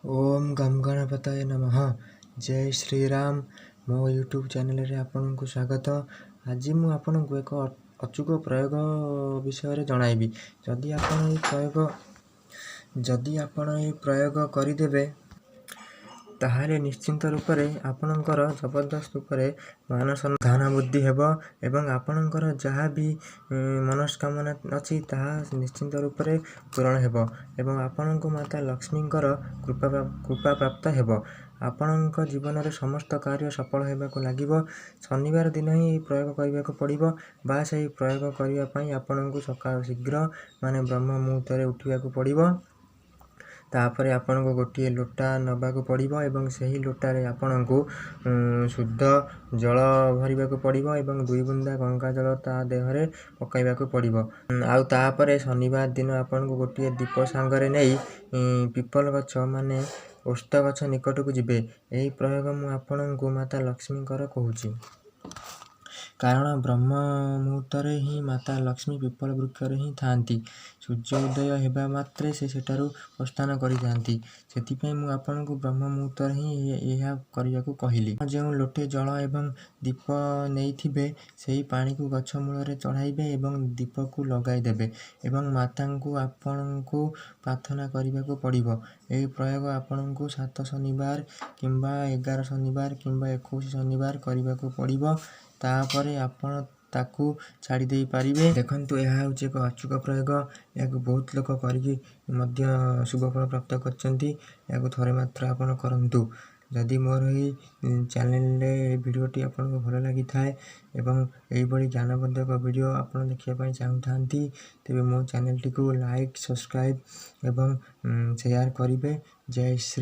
ଓମ୍ ଗମ୍ ଗଣପତୟେ ନମଃ। ଜୟ ଶ୍ରୀରାମ। ମୋ ୟୁଟ୍ୟୁବ୍ ଚ୍ୟାନେଲରେ ଆପଣଙ୍କୁ ସ୍ୱାଗତ। ଆଜି ମୁଁ ଆପଣଙ୍କୁ ଏକ ଅଚୂକ ପ୍ରୟୋଗ ବିଷୟରେ ଜଣାଇବି। ଯଦି ଆପଣ ଏହି ପ୍ରୟୋଗ କରିଦେବେ, ତାହେଲେ ନିଶ୍ଚିନ୍ତ ରୂପରେ ଆପଣଙ୍କର ଜବରଦସ୍ତ ଉପରେ ମାନ ଧନ ବୃଦ୍ଧି ହେବ ଏବଂ ଆପଣଙ୍କର ଯାହା ବି ମନସ୍କାମନା ଅଛି, ତାହା ନିଶ୍ଚିନ୍ତ ରୂପରେ ପୂରଣ ହେବ ଏବଂ ଆପଣଙ୍କୁ ମାତା ଲକ୍ଷ୍ମୀଙ୍କର କୃପା ପ୍ରାପ୍ତ ହେବ। ଆପଣଙ୍କ ଜୀବନରେ ସମସ୍ତ କାର୍ଯ୍ୟ ସଫଳ ହେବାକୁ ଲାଗିବ। ଶନିବାର ଦିନ ହିଁ ଏହି ପ୍ରୟୋଗ କରିବାକୁ ପଡ଼ିବ ବା ସେହି ପ୍ରୟୋଗ କରିବା ପାଇଁ ଆପଣଙ୍କୁ ସକାଳ ଶୀଘ୍ର, ମାନେ ବ୍ରହ୍ମ ମୁହୂର୍ତ୍ତରେ ଉଠିବାକୁ ପଡ଼ିବ। ତାପରେ ଆପଣଙ୍କୁ ଗୋଟିଏ ଲୋଟା ନେବାକୁ ପଡ଼ିବ ଏବଂ ସେହି ଲୋଟାରେ ଆପଣଙ୍କୁ ଶୁଦ୍ଧ ଜଳ ଭରିବାକୁ ପଡ଼ିବ ଏବଂ ଦୁଇ ବୁନ୍ଦା ଗଙ୍ଗା ଜଳ ତା ଦେହରେ ପକାଇବାକୁ ପଡ଼ିବ। ଆଉ ତାପରେ ଶନିବାର ଦିନ ଆପଣଙ୍କୁ ଗୋଟିଏ ଦୀପ ସାଙ୍ଗରେ ନେଇ ପିପଲ ଗଛ, ମାନେ ଓସ୍ତ ଗଛ ନିକଟକୁ ଯିବେ। ଏହି ପ୍ରୟୋଗ ମୁଁ ଆପଣଙ୍କୁ ମାତା ଲକ୍ଷ୍ମୀଙ୍କର କହୁଛି, କାରଣ ବ୍ରହ୍ମ ମୁହୂର୍ତ୍ତରେ ହିଁ ମାତା ଲକ୍ଷ୍ମୀ ପିପଲ ବୃକ୍ଷରେ ହିଁ ଥାଆନ୍ତି। ସୂର୍ଯ୍ୟ ଉଦୟ ହେବା ମାତ୍ରେ ସେ ସେଠାରୁ ପ୍ରସ୍ଥାନ କରିଯାଆନ୍ତି। ସେଥିପାଇଁ ମୁଁ ଆପଣଙ୍କୁ ବ୍ରହ୍ମ ମୁହୂର୍ତ୍ତରେ ହିଁ ଏହା କରିବାକୁ କହିଲି। ଯେଉଁ ଲୋଟେ ଜଳ ଏବଂ ଦୀପ ନେଇଥିବେ, ସେହି ପାଣିକୁ ଗଛ ମୂଳରେ ଚଢ଼ାଇବେ ଏବଂ ଦୀପକୁ ଲଗାଇଦେବେ ଏବଂ ମାତାଙ୍କୁ ଆପଣଙ୍କୁ ପ୍ରାର୍ଥନା କରିବାକୁ ପଡ଼ିବ। ଏହି ପ୍ରୟୋଗ ଆପଣଙ୍କୁ 7 ଶନିବାର କିମ୍ବା 11 ଶନିବାର କିମ୍ବା 21 ଶନିବାର କରିବାକୁ ପଡ଼ିବ। ତାପରେ ଆପଣ ତାକୁ ଛାଡ଼ି ଦେଇପାରିବେ। ଦେଖନ୍ତୁ, ଏହା ହେଉଛି ଏକ ଅଚୂକ ପ୍ରୟୋଗ। ଏହାକୁ ବହୁତ ଲୋକ କରିକି ମଧ୍ୟ ଶୁଭଫଳ ପ୍ରାପ୍ତ କରିଛନ୍ତି। ଏହାକୁ ଥରେ ମାତ୍ର ଆପଣ କରନ୍ତୁ। ଯଦି ମୋର ଏହି ଚ୍ୟାନେଲରେ ଏହି ଭିଡ଼ିଓଟି ଆପଣଙ୍କୁ ଭଲ ଲାଗିଥାଏ ଏବଂ ଏହିଭଳି ଜ୍ଞାନବର୍ଦ୍ଧକ ଭିଡ଼ିଓ ଆପଣ ଦେଖିବା ପାଇଁ ଚାହୁଁଥାନ୍ତି, ତେବେ ମୋ ଚ୍ୟାନେଲଟିକୁ ଲାଇକ୍, ସବସ୍କ୍ରାଇବ୍ ଏବଂ ସେୟାର କରିବେ। ଜୟ ଶ୍ରୀ